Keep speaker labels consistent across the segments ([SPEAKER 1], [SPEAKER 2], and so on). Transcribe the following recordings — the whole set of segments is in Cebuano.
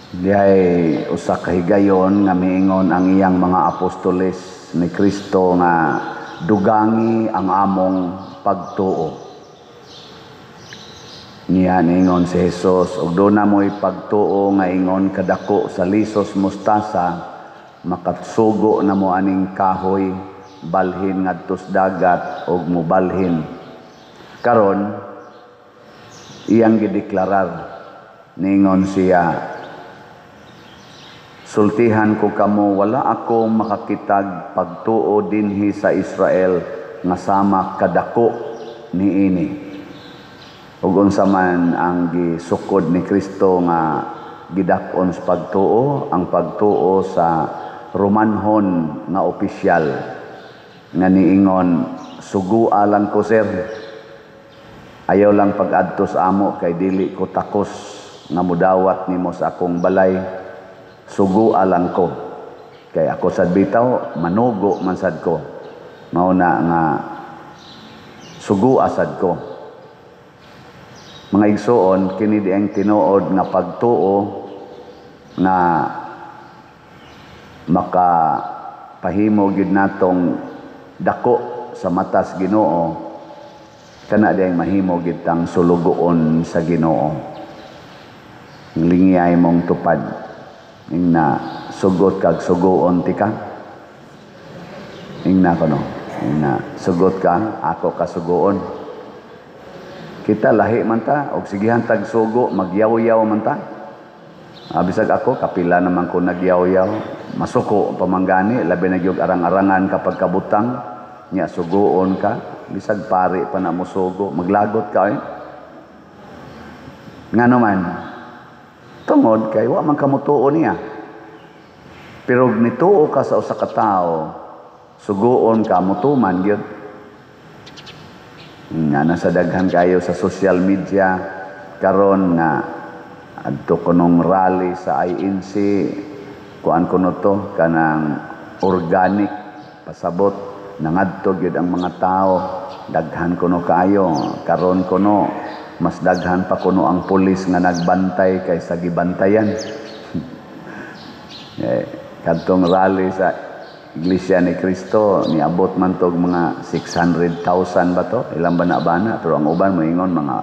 [SPEAKER 1] Dihay usa ka higayon nga miingon ang iyang mga apostoles ni Kristo nga dugangi ang among pagtuo. Niya niingon si Jesus, "Og duna mo'y pagtuo nga ingon kadako sa lisos mustasa, makatsugo na mo aning kahoy, balhin ngadtos dagat, og mobalhin." Karon iyang gideklarar, niingon siya, "Sultihan ko kamo, wala ako makakitag pagtuo dinhi sa Israel nga sama kadako niini." Ug unsa man ang gisukod ni Kristo nga gidak-on sa pagtuo? Ang pagtuo sa Romanhon nga opisyal nga niingon, "Sugua lang ko, sir. Ayaw lang pag-adto sa amo kay dili ko takos nga mudawat nimo sa akong balay. Sugua lang ko. Kay ako sad bitaw, manugo man sad ko. Mao na nga sugua sad ko." Mga igsuon, kini di ang tinuod nga pagtuo nga makapahimo gyud natong dako sa matas Ginoo, kana di ang mahimo gyud tang sulugoon sa Ginoo. Lingiyay mong tupad. Ingna, "Sugot kag sugoon tika." Ingna kono. Ingna, "Sugot ka, ako ka sugoon." Kita lahi man ta, og sigihan tag sugo, magyaw-yaw man ta. Bisag ako, kapila naman ko nagyaw-yaw. Masuko pamanggani, labi na gyud arang-arangan kapag kabutang, nya sugoon ka, bisag pari pa na mo sugo, maglagot ka eh. Ngano man? Tungod kay wa man kamutuo niya. Pero nituo ka sa usa ka tawo, sugoon ka, mutuman gyud. Nga nasa daghan kayo sa social media karon nga adto kunong rally sa INC, kuan kuno to, kanang organic, pasabot nangadto gyud ang mga tao, daghan kuno kaayo. Karon kuno mas daghan pa kuno ang pulis nga nagbantay kaysa gibantayan. Eh, kadtong rally sa Iglesia ni Cristo, niabot man tog mga 600,000 ba to? Ilang ba na bana? Pero ang uban moingon mga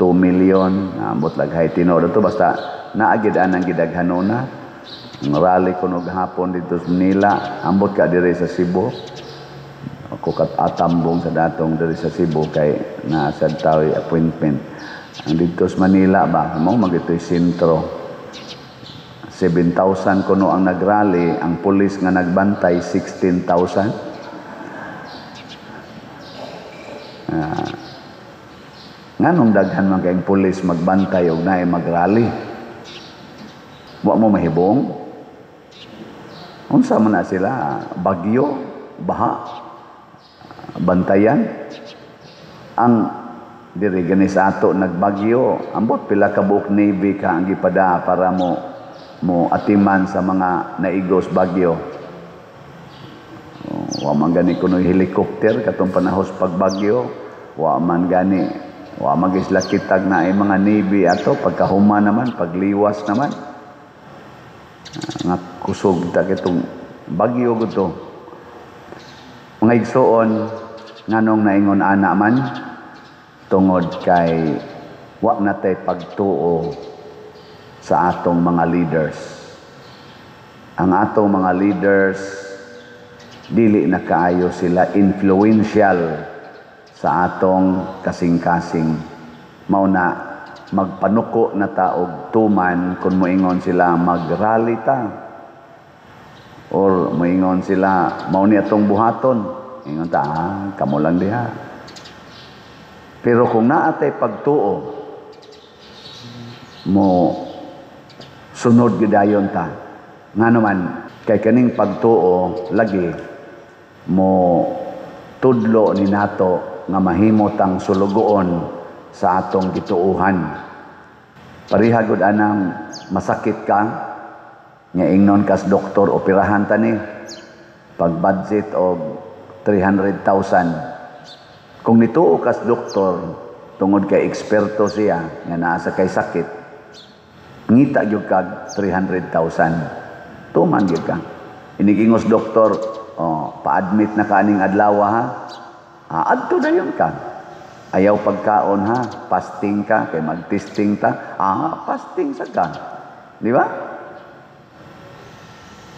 [SPEAKER 1] 2 million, naambot laghay tinuod to, basta naa gid anang gidaghanona. Ang rally kuno gahapon dito sa Manila, ambot ka diri sa Cebu. Ako kat atambong sa datong diri sa Cebu kay naa sad tao'y appointment. Ang dito sa Manila ba, mao magito'y sentro. 7,000 kuno ang nagrally, ang pulis nga nagbantay 16,000. Nganong daghan man kayong pulis magbantay og naay magrally? Wa mo mahibong? Unsa man na sila? Bagyo, baha, bantayan. Ang diri gani sa ato nagbagyo, ambot pila ka buok Navy ka ang gipada para mo atiman sa mga naigos bagyo. Wa man gani kuno helicopter katong panahos pagbagyo, wa man gani, wa man gisla kitag na ay mga Navy ato pagkahuma naman, pagliwas naman. Nga kusog ta kitong bagyo gud. Mga igsuon, nganong naingon ana man? Tungod kay wa na tay pagtuo sa atong mga leaders. Ang atong mga leaders, dili na kaayo sila influential sa atong kasing-kasing. Mao na magpanuko na ta og tuman kung moingon sila mag-rally ta. Or moingon sila mao ni atong buhaton. Ingon ta, "Ah, kamo lang diha." Pero kung naa tay pagtuo, mo sunod gidayon ta. Ngano man? Kay kaning pagtuo lagi mo tudlo ni nato nga mahimo tang sulugoon sa atong gituohan. Pareha gud anang masakit ka nga ingnon kas doktor, "Operahan ta ni pag budget og 300,000." Kung nituo kas doktor tungod kay eksperto siya nga naa sa kay sakit, Ngita gyud kag 300,000. Tuman gyud ka. Inigingos doktor, oh, pa-admit na ka aning adlaw ha. Ah, adto dayon ka. Ayaw pagkaon ha, fasting ka kay mag-testing ta. Ah, fasting sa ka. Di ba?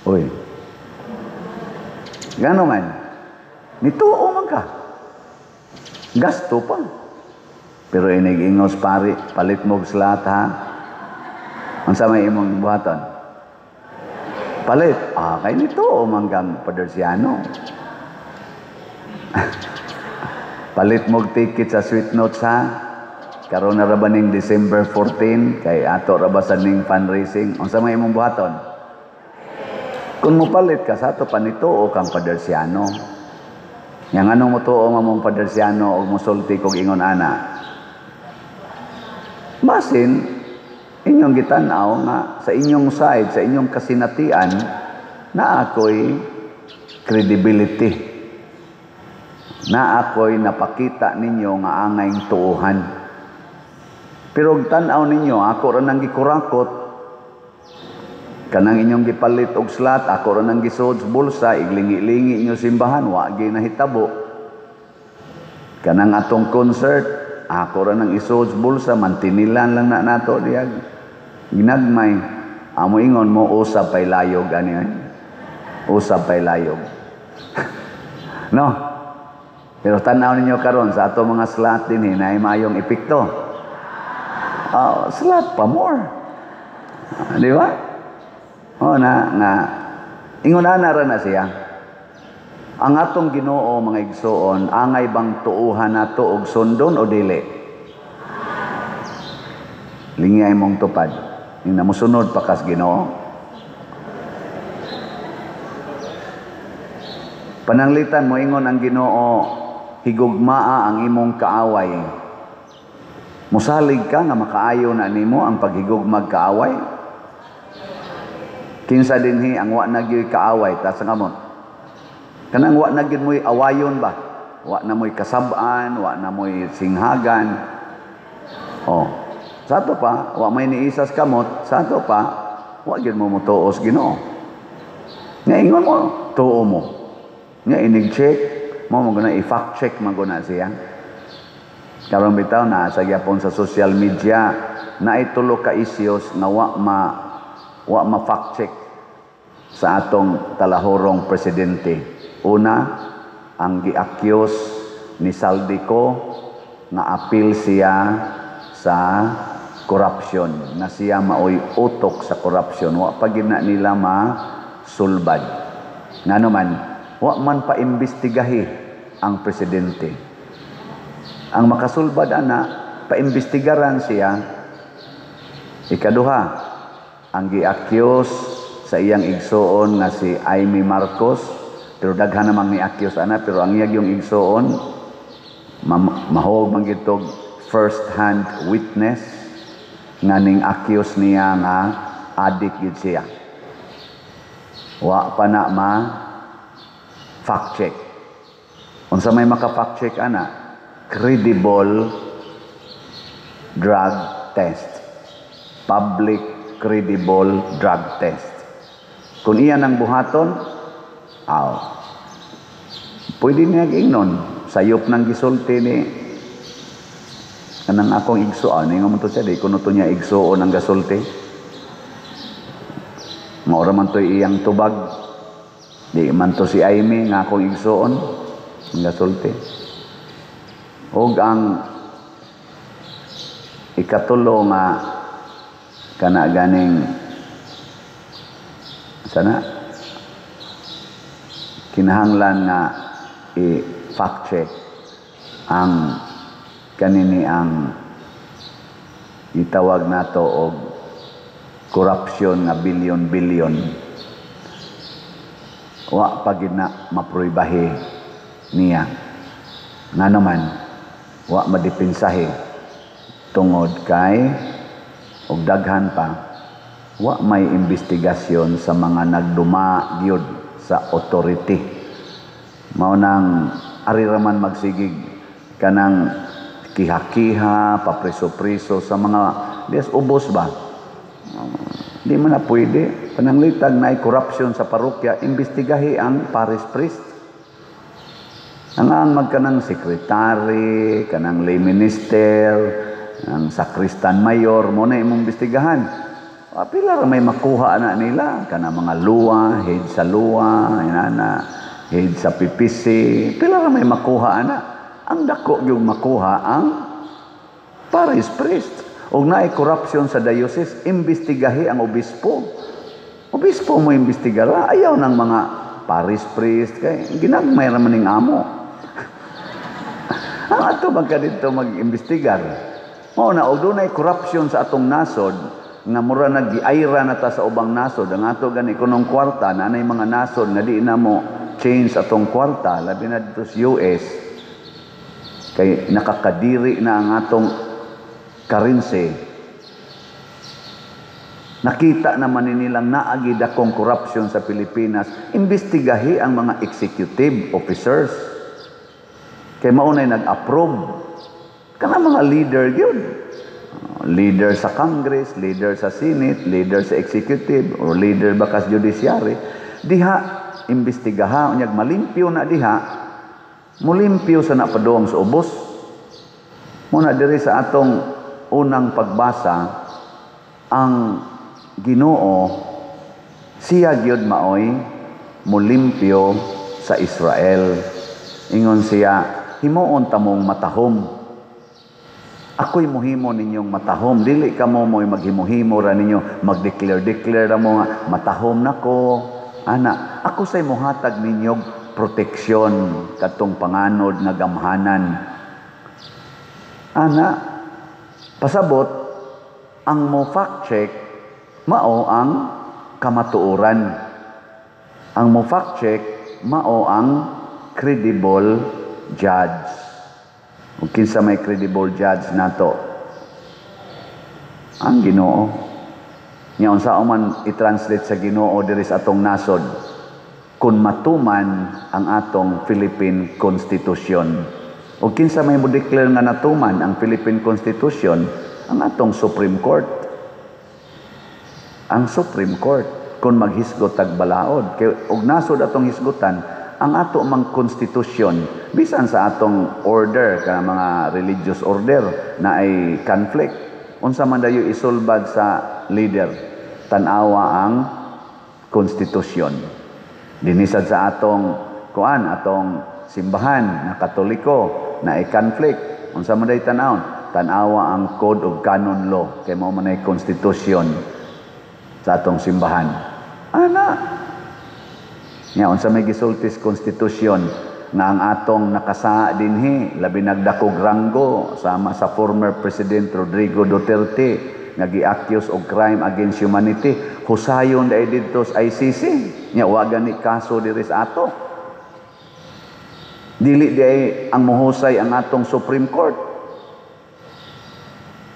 [SPEAKER 1] Uy. Gano man? Nituo man ka. Gasto pa. Pero inigingos pari, palit mo slot ha. Unsa may imong buhaton? Palit. Ah, kay nituo man kang Padersiano. Palit mo ticket sa Sweet Notes ha. Karon na ra ba ning December 14 kay ato ra ba sa ning fundraising? Unsa may imong buhaton? Kung mopalit ka sa ato pa nituo kang Padersiano. Yang anong motuo nga mong Padersiano og mosulti kog ingon ana? Basin inyong gitan-aw nga sa inyong side, sa inyong kasinatian, na ako'y credibility. Na ako'y napakita ninyo nga angayng tuuhan. Pero og tan-aw ninyo, ako ra nang gikurakot, kanang inyong gipalit og slot, ako ra nang gisuod sa bulsa, iglingi-lingi inyo simbahan, wa gyud nahitabo. Kanang atong concert, ako ra nang isuod sa bulsa, mantinilan lang na nato diyag. Ginagmay, amo ingon mo, usab pay layog ani ay. Usab pay layog. No? Pero tan-aw ninyo karon sa ato mga slot dinhi naay maayong epekto. Slot pa more. Di ba? O na nga ingon ana ra na siya. Ang atong Ginoo, mga igsoon, angay bang tuuhan nato og sundon o dili? Lingay mong tupad. Ing namusunod pa kas Ginoo. Pananglitan mo ingon ang Ginoo, higugmaa ang imong kaaway. Musalig ka nga makaayo na nimo ang paghigugmag kaaway? Kinsa dinhi ang wa na gyud kaaway ta sa ngamot? Kanang wa na gyud mo'y awayon ba? Wa na mo'y kasab-an, wa na mo'y singhagan. Oh, sa ato pa, wa may niisas kamot, sa ato pa, wa gyud mo motuos Ginoo. Nga ingon mo, tuo mo. Nga inig-check, mo mo guna i-fact check man guna siya. Karon bitaw na sa gyapon sa social media naay tulo ka issues nga wa ma fact check sa atong talahorong presidente. Una, ang gi-accuse ni Zaldy Co nga apil siya sa corruption, na siya maoy utok sa corruption. Wa pa gid na nila masulbad. Ngano man, wa man paimbestigahi ang presidente. Ang makasulbad ana, paimbestigaran siya. Ikaduha, ang gi-accuse sa iyang igsoon nga si Imee Marcos, pero daghan namang ni-accuse ana, pero ang iyang yung igsoon mahog man gitog first hand witness nga ning accuse niya nga adik gid siya. Wa pa na ma fact check. Unsa may maka fact check ana? Credible drug test. Public credible drug test. Kung iyan ang buhaton, aw, pwede niya ingnon, sayop ng gisulti ni kanang akong igsoon, ningon man to siya, di kuno to niya igsoon ang gasulti. Maura man to iyang tubag, di man to si Imee nga akong igsoon ang gasulti. Og ang ikatulo nga kana ganing sana kinahanglan nga i-fact check ang kanini ang itawag nato og corruption nga bilyon-bilyon. Wa pa gid na mapruibahi niya. Ngano man, wa madipinsahi tungod kay og daghan pa wa may investigasyon sa mga nagduma gyud sa authority. Mao nang ari ra man magsigig kanang kiha-kiha, papreso-preso sa mga des ubos ba. Di man na pwede. Pananglitag na corruption sa parokya, imbestigahi ang parish priest. Ang magkanang sekretary, kanang lay minister, ang sakristan mayor, mo na imong imbestigahan. Pila ra may makuha na nila, kanang mga luwa, head sa luwa, inana, head sa PPC, pila ra may makuha ana. Ang dako yung makuha ang parish priest. Og naay corruption sa diocese, imbestigahi ang obispo. Obispo mo imbestigara, ayaw ng mga parish priest kay ginagmay ra man ning amo. Ang ato magka dito mag-imbestigar. Mao na og dunay corruption sa atong nasod nga mura naggiayra na ta sa ubang nasod, ang ato gani kunong kwarta na anay mga nasod nga di na mo change atong kwarta, labi na dito sa US kay nakakadiri na ang atong currency. Nakita naman ni nilang naagi dakong corruption sa Pilipinas, imbestigahi ang mga executive officers. Kay maunay nag-approve. Kana mga leader gyud. Leader sa Congress, leader sa Senate, leader sa executive, or leader bakas judiciary. Diha, imbestigaha, unyag malimpyo na diha, mulimpyo sa napaduong sa ubos. Muna diri sa atong unang pagbasa, ang Ginoo siya gyud maoy mulimpyo sa Israel. Ingon siya, himuon tamong matahom. Ako'y muhimo ninyong matahom. Dili kamo mo'y maghimo-himo ra ninyo, mag-declare-declare ra mo nga matahom nako. Ana, ako say muhatag ninyong proteksyon kadtong panganod nga gamhanan. Ana, pasabot ang mo fact check mao ang kamatuoran. Ang mo fact check mao ang credible judge. Ug kinsa may credible judge nato? Ang Ginoo. Nya unsa man i-translate sa Ginoo diri sa atong nasod kung matuman ang atong Philippine Constitution. Ug kinsa may mo declare nga natuman ang Philippine Constitution? Ang atong Supreme Court. Ang Supreme Court kung maghisgot tag balaod kay og nasod atong hisgutan ang ato mang konstitusyon, bisan sa atong order kana mga religious order na ay conflict, unsa man dayo isulbad sa leader? Tan-awa ang konstitusyon. Dinisad sa atong kuan, atong simbahan na Katoliko na ay conflict, unsa man dayo tan-awon? Tan-awa ang Code of Canon Law kay mao man ay konstitusyon sa atong simbahan. Ana. Nya unsa may gisulti sa konstitusyon nga ang atong nakasaa dinhi, labi nagdakog ranggo sama sa former President Rodrigo Duterte nga gi-accuse og crime against humanity, husayon dai didto sa ICC? Nya wa gani kaso diri sa ato. Dili di ang muhusay ang atong Supreme Court.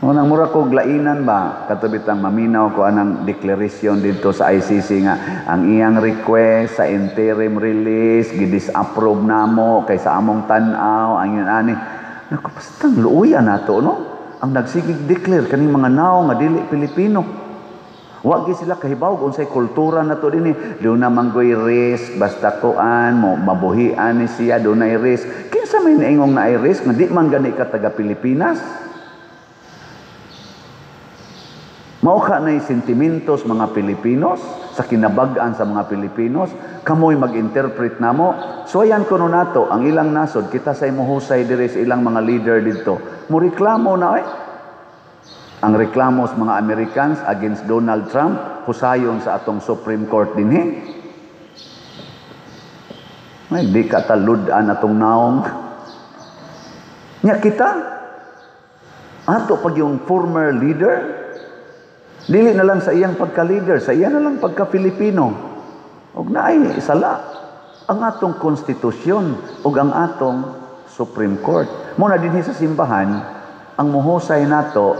[SPEAKER 1] Unang mura ko glainan ba katubitang maminaw ko anang declaration dito sa ICC nga ang iyang request sa interim release gi-disapprove namo kay sa among tan-aw ang yun ani. Naku, basta luuya nato, no? Ang nagsigig declare kaning mga naong nga dili Pilipino. Wa gyud sila kahibaw unsay kultura nato dinhi. Duna man goy risk basta kuan mo mabuhian ni siya, dunay risk. Kinsa may naingong naay risk nga di man gani ka taga Pilipinas? Mao ka na'y sentimentos mga Pilipinos, sa kinabag-an sa mga Pilipinos, kamoy mag-interpret namo. Suwayan kuno nato ang ilang nasod, kita say mohusay diri sa ilang mga leader didto. Moreklamo na eh. Ang reklamo sa mga Americans against Donald Trump, husayon sa atong Supreme Court dinhi. Ay, di ka talud-an atong naong. Nya kita, ato pag yung former leader, dili na lang sa iyang pagka-leader, sa iya na lang pagka-Filipino. Og naay sala ang atong konstitusyon ug ang atong Supreme Court. Muna dinhi sa simbahan, ang muhusay nato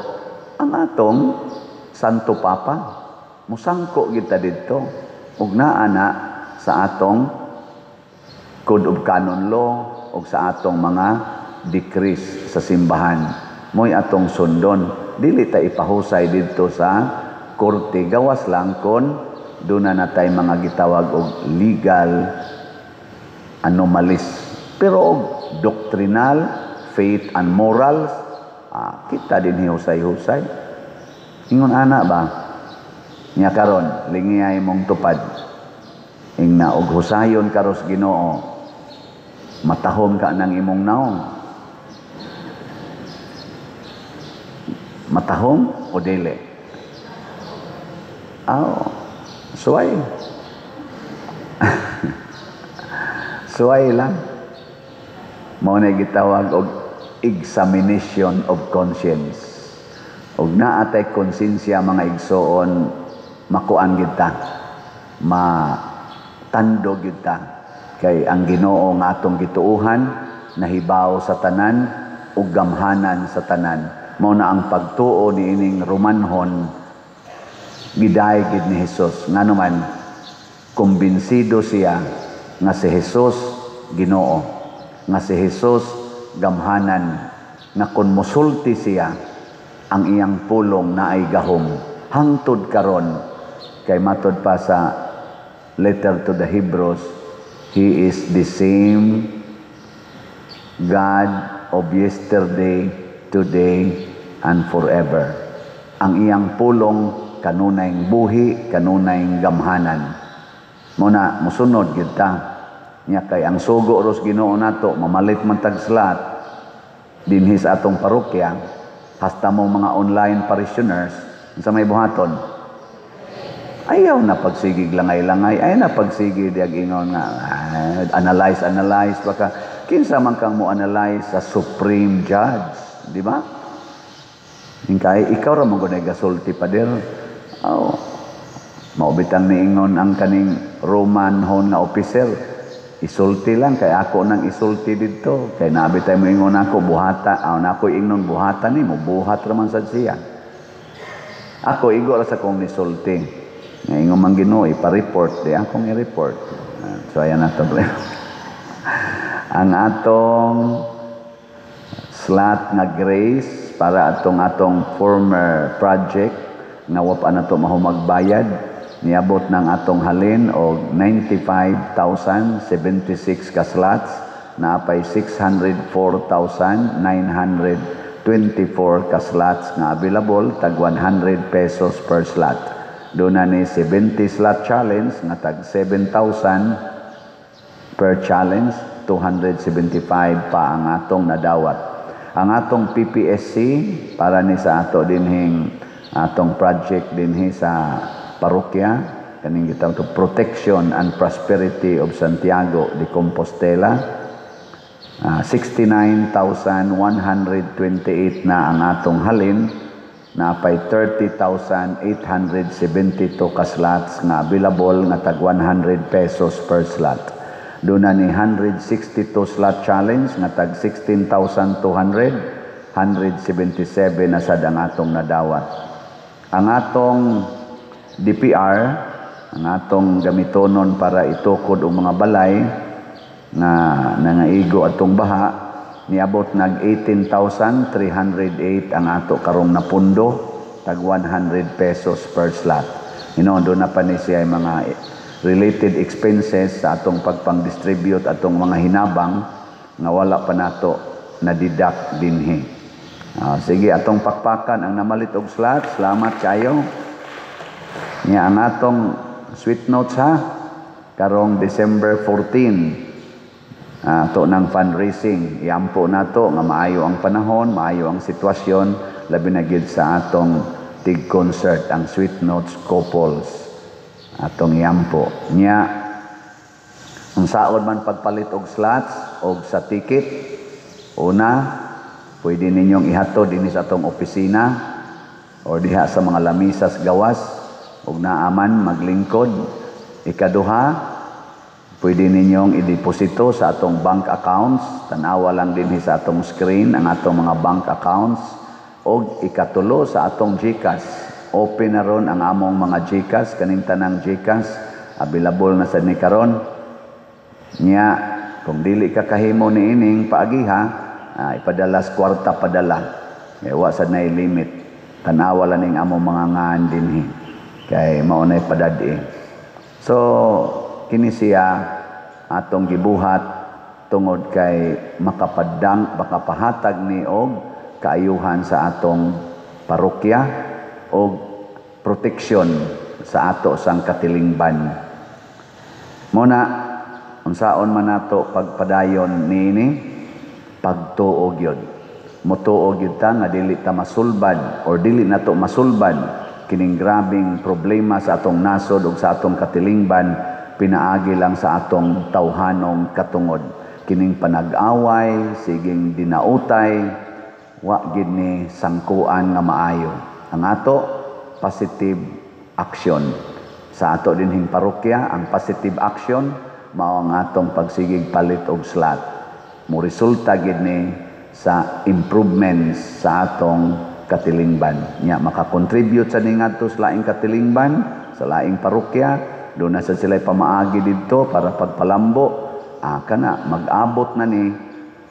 [SPEAKER 1] ang atong Santo Papa. Musangko kita didto ug naa na sa atong Code of Canon Law ug sa atong mga decrees sa simbahan. Mo'y atong sundon. Dili ta ipahusay didto sa korte, gawas lang kon duna na tay mga gitawag og legal anomalies. Pero og doctrinal, faith and morals, kita din husay-husay. Ingon ana ba? Nya karon lingiyay mong tupad. Ingna og husayon karos Ginoo, matahom ka ng imong naong. Matahom o dili? Aw, suway. Suway lang. Mao na gitawag og examination of conscience. Og naa tay konsensya, mga igsoon, makuan gid ta, matando gid ta. Kay ang Ginoo nga atong gituohan nahibaw sa tanan ug gamhanan sa tanan. Mao na ang pagtuo niining Romanhon giday gid ni Hesus. Ngano man kumbinsido siya nga si Hesus Ginoo, nga si Hesus gamhanan, nga kun mosulti siya ang iyang pulong naay gahom hangtod karon. Kay matod pa sa letter to the Hebrews, He is the same God of yesterday, today, and forever. Ang iyang pulong kanunay buhi, kanunay gamhanan. Muna musunod gyud ta. Nya kay ang sugo ros Ginoo nato, mamalit man tag slot dinhi sa atong parokya, hasta mo mga online parishioners, unsa may buhaton? Ayaw na pagsigig langay-langay, ayaw na pagsigi diag ingon nga analyze, analyze baka kinsa man kang mo analyze sa supreme judge, di ba? Hingkay ikaw ra man gud ay gasulti, pader. Aw, mao bitang niingon ang kaning Roman hon nga officer, isulti lang kay ako nang isulti didto, kay nabi tay moingon ako buhata, aw na ako ingnon buhata nimo, buhat ra man sad siya. Ako igo ra sa kong nisulti. Nga ingon man Ginoo ipa-report, di akong i-report. So ayan na to. Ang atong slot nga grace para atong atong former project nga wa pa nato mahumagbayad, niabot ng atong halin og 95,076 ka slots, naapay 604,924 ka slots nga available, tag 100 pesos per slot. Doon na ni 70 slot challenge nga tag 7,000 per challenge, 275 pa ang atong nadawat. Ang atong PPSC para ni sa ato dinhing atong project dinhi sa parokya, kaning gitawag to Protection and Prosperity of Santiago de Compostela, 69,128 na ang atong halin, napay 30,872 ka slots nga available nga tag 100 pesos per slot. Doon na ni 162 slot challenge nga tag 16,200, 177 na sad ang atong nadawat. Ang atong DPR, ang atong gamitonon para itukod og mga balay nga nangaigo atong baha, niabot nag 18,308 ang ato karong napundo, tag 100 pesos per slot. Hinoon, doon na pa ni siya mga related expenses sa atong pagpang-distribute atong mga hinabang nga wala pa nato na-deduct dinhi. Sige, atong pakpakan ang namalit og slot. Salamat kayo. Nya ang atong sweet notes ha, karong December 14. Ato ng fundraising, iampo nato nga maayo ang panahon, maayo ang sitwasyon, labi na gid sa atong tig concert ang Sweet Notes Couples. Atong iampo. Nya unsaon man pagpalit og slots og sa ticket, una pwede ninyong ihatod dinhi sa atong opisina or diha sa mga lamisas gawas og naaman maglingkod. Ikaduha, pwede ninyong ideposito sa atong bank accounts. Tanawa lang dinhi sa atong screen ang atong mga bank accounts. Og ikatulo, sa atong GCash. Open na ron ang among mga GCash, kaning tanang GCash available na sad ni karon. Nya kung dili ka kahimo niining paagiha, ipadala sa kwarta padala. Kay wa sad nay limit. Tanawa lang ning among mga ngaan dinhi. Kay mao nay padad-i. So kini siya atong gibuhat tungod kay makapadang, makapahatag ni og kaayuhan sa atong parokya og proteksyon sa ato sang katilingban. Mao na, unsaon man nato pagpadayon niini? Pagtuo gyud. Motuo gyud ta nga dili ta masulbad or dili nato masulbad kining grabing problema sa atong nasod ug sa atong katilingban pinaagi lang sa atong tawhanong katungod. Kining panag-away, siging dinautay, wa gid ni sangkuan nga maayo. Ang ato, positive action. Sa ato dinhing parokya, ang positive action mao ang atong pagsigig palit og slat. Mo resulta gid ni sa improvements sa atong katilingban. Nya makakontribute sa ningadto sa laing katilingban, sa laing parokya, doon na sa sila pamaagi didto para pagpalambo, kana mag-abot na ni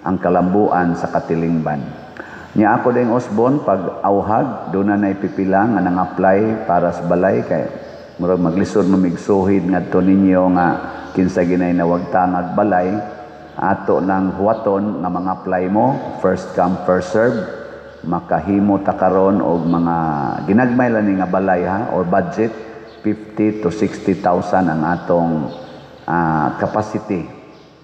[SPEAKER 1] ang kalambuan sa katilingban. Nya ako ding Osborne pag auhag, doon na naipipila nga nang-apply para sa balay, kay murag maglisod mamigsuhid ngadto ninyo nga kinsa ginay nawagtangag balay. Ato nang huwaton nga mga apply mo, first come, first serve. Makahimo ta karon og mga ginagmay lang ni nga balay ha, or budget 50 to 60,000 ang atong capacity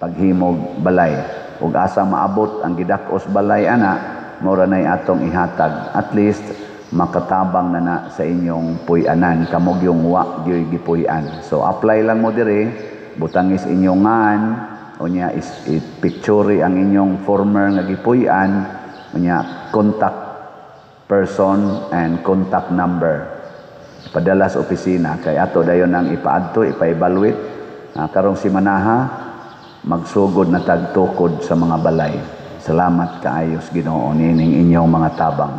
[SPEAKER 1] paghimog balay. Ug asa maabot ang gidak-os balay ana, mura nay atong ihatag. At least makatabang na na sa inyong puy-anan, kamog yung wa gyoy gipuy-an. So apply lang mo dire, butangis inyong ngan, unya is i-picture ang inyong former nga gipuy-an, unya contact person and contact number. Padala sa opisina kay ato dayon ang ipaadto, ipa-evaluate. Karong simanaha magsugod na tagtukod sa mga balay. Salamat kaayos Ginoo niining inyong mga tabang.